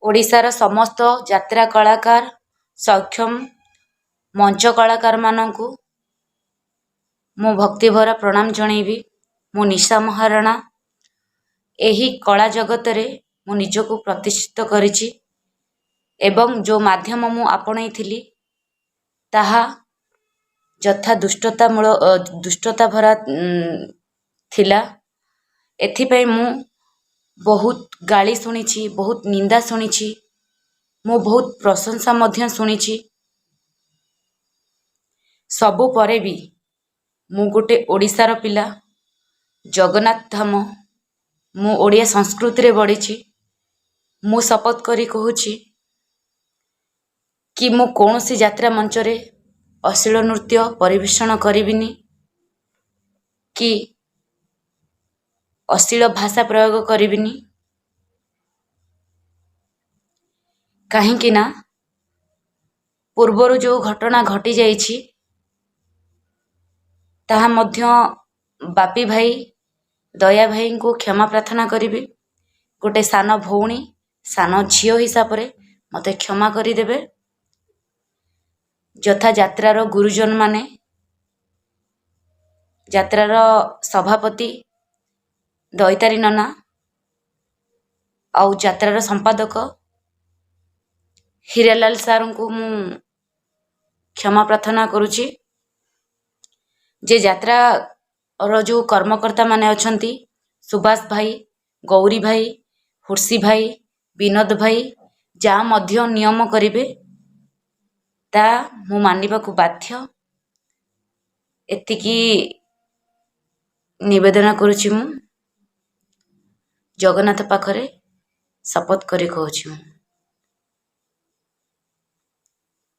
ଓଡ଼ିଶାର ସମସ୍ତ ଯାତ୍ରା କଳାକାର, ସକ୍ଷମ ମଞ୍ଚ କଳାକାରମାନଙ୍କୁ ମୁଁ ଭକ୍ତିଭରା ପ୍ରଣାମ ଜଣାଇବି। ମୁଁ ନିଶା ମହାରଣା। ଏହି କଳା ଜଗତରେ ମୁଁ ନିଜକୁ ପ୍ରତିଷ୍ଠିତ କରିଛି ଏବଂ ଯେଉଁ ମାଧ୍ୟମ ମୁଁ ଆପଣେଇଥିଲି, ତାହା ଯଥା ଦୁଷ୍ଟତା ଭରା ଥିଲା। ଏଥିପାଇଁ ମୁଁ ବହୁତ ଗାଳି ଶୁଣିଛି, ବହୁତ ନିନ୍ଦା ଶୁଣିଛି, ମୁଁ ବହୁତ ପ୍ରଶଂସା ମଧ୍ୟ ଶୁଣିଛି। ସବୁ ପରେ ବି ମୁଁ ଗୋଟେ ଓଡ଼ିଶାର ପିଲା, ଜଗନ୍ନାଥ ଧାମ, ମୁଁ ଓଡ଼ିଆ ସଂସ୍କୃତିରେ ବଢ଼ିଛି। ମୁଁ ଶପଥ କରି କହୁଛି କି ମୁଁ କୌଣସି ଯାତ୍ରା ମଞ୍ଚରେ ଅଶ୍ଳୀଳ ନୃତ୍ୟ ପରିବେଷଣ କରିବିନି କି ଅଶ୍ଳୀଳ ଭାଷା ପ୍ରୟୋଗ କରିବିନି, କାହିଁକି ନା ପୂର୍ବରୁ ଯେଉଁ ଘଟଣା ଘଟିଯାଇଛି, ତାହା ମଧ୍ୟ ବାପି ଭାଇ, ଦୟା ଭାଇଙ୍କୁ କ୍ଷମା ପ୍ରାର୍ଥନା କରିବି। ଗୋଟେ ସାନ ଭଉଣୀ, ସାନ ଝିଅ ହିସାବରେ ମୋତେ କ୍ଷମା କରିଦେବେ। ଯଥା ଯାତ୍ରାର ଗୁରୁଜନମାନେ, ଯାତ୍ରାର ସଭାପତି ଦୈତାରୀ ନନା ଆଉ ଯାତ୍ରାର ସମ୍ପାଦକ ହୀରାଲାଲ ସାର୍ଙ୍କୁ ମୁଁ କ୍ଷମା ପ୍ରାର୍ଥନା କରୁଛି ଯେ ଯାତ୍ରାର ଯେଉଁ କର୍ମକର୍ତ୍ତାମାନେ ଅଛନ୍ତି, ସୁବାସ ଭାଇ, ଗୌରୀ ଭାଇ, ହୁର୍ସି ଭାଇ, ବିନୋଦ ଭାଇ, ଯାହା ମଧ୍ୟ ନିୟମ କରିବେ, ତା ମୁଁ ମାନିବାକୁ ବାଧ୍ୟ। ଏତିକି ନିବେଦନ କରୁଛି। ମୁଁ ଜଗନ୍ନାଥ ପାଖରେ ଶପଥ କରି କହୁଛି ମୁଁ।